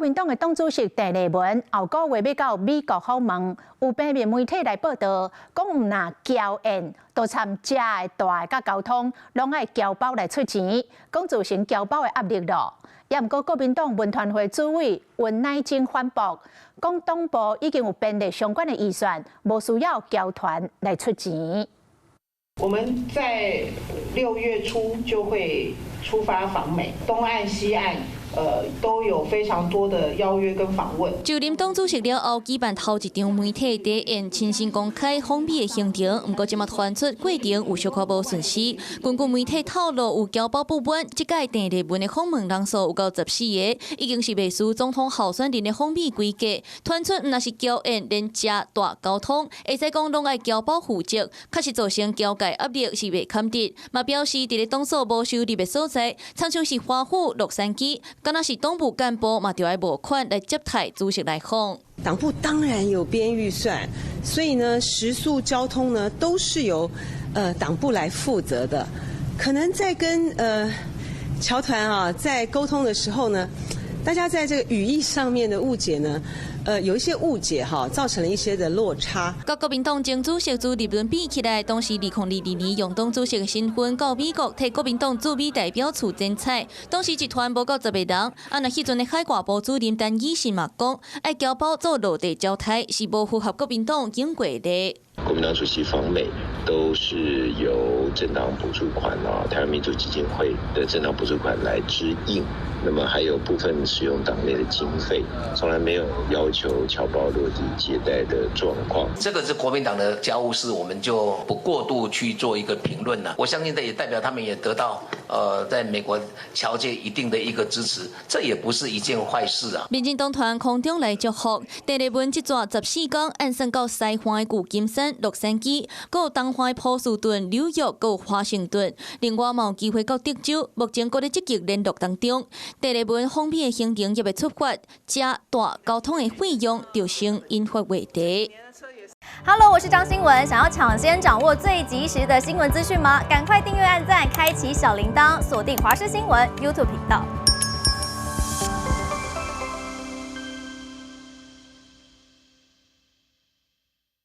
民黨的黨主席鄭麗文後個月欲到美國訪問，有平面媒體來報道，講毋若僑宴，都參遮的大的佮交通，攏愛僑胞來出錢，講造成僑胞的壓力咯。也毋過國民黨文傳會主委溫乃菁反駁，講黨部已經有編列相關的預算，無需要僑團來出錢。我們在6月初就會出發訪美，東岸、西岸，都有非常多的邀約跟訪問。就任黨主席了後，舉辦頭一場媒體晚宴，親身公開訪美的行程。毋過這馬傳出過程有小可無順遂。根據媒體透露，有僑胞不滿，這屆鄭麗文的訪問人數有夠14個，已經是袂輸總統候選人的訪美規格。傳出毋若是僑宴，連食大交通，會使講攏愛僑胞負責，確實造成僑界壓力是袂堪得。嘛表示，佇咧黨所無收入的所在，親像是華府、洛杉磯，敢若是黨部幹部嘛，著愛募款來接待主席來訪。黨部當然有編預算，所以呢，食宿交通呢都是由黨部來負責的。可能在跟僑團啊在溝通的時候呢，大家在這個語義上面的誤解呢，有一些誤解哈，造成了一些的落差。佮國民黨前主席朱立倫比起來，當時2022年用黨主席的身份到美國替國民黨駐美代表處剪彩，當時一團無夠10個人。啊，若彼陣的海外部主任陳以信嘛講，愛僑胞做落地招待是無符合國民黨經過的。國民黨主席訪美都是由政黨補助款啊，台灣民主基金會的政黨補助款來支應，那麼還有部分使用黨內的經費，從來沒有要求僑胞落地接待的狀況。這個是國民黨的家務事，我們就不過度去做一個評論了。我相信這也代表他們也得到在美國僑界一定的一個支持，這也不是一件壞事啊。民進黨團空中來祝福，鄭麗文這逝14天，按算到西岸的舊金山、洛杉磯，閣有東岸的波士頓、紐約，閣有華盛頓，另外嘛有機會到德州，目前閣咧積極聯絡當中。鄭麗文訪美的行程猶未出發，遮大交通的費用就先引發話題。 Hello，我是張新聞，想要搶先掌握最及時的新聞資訊嗎？趕快訂閱、按讚、開啟小鈴鐺，鎖定華視新聞 YouTube 頻道。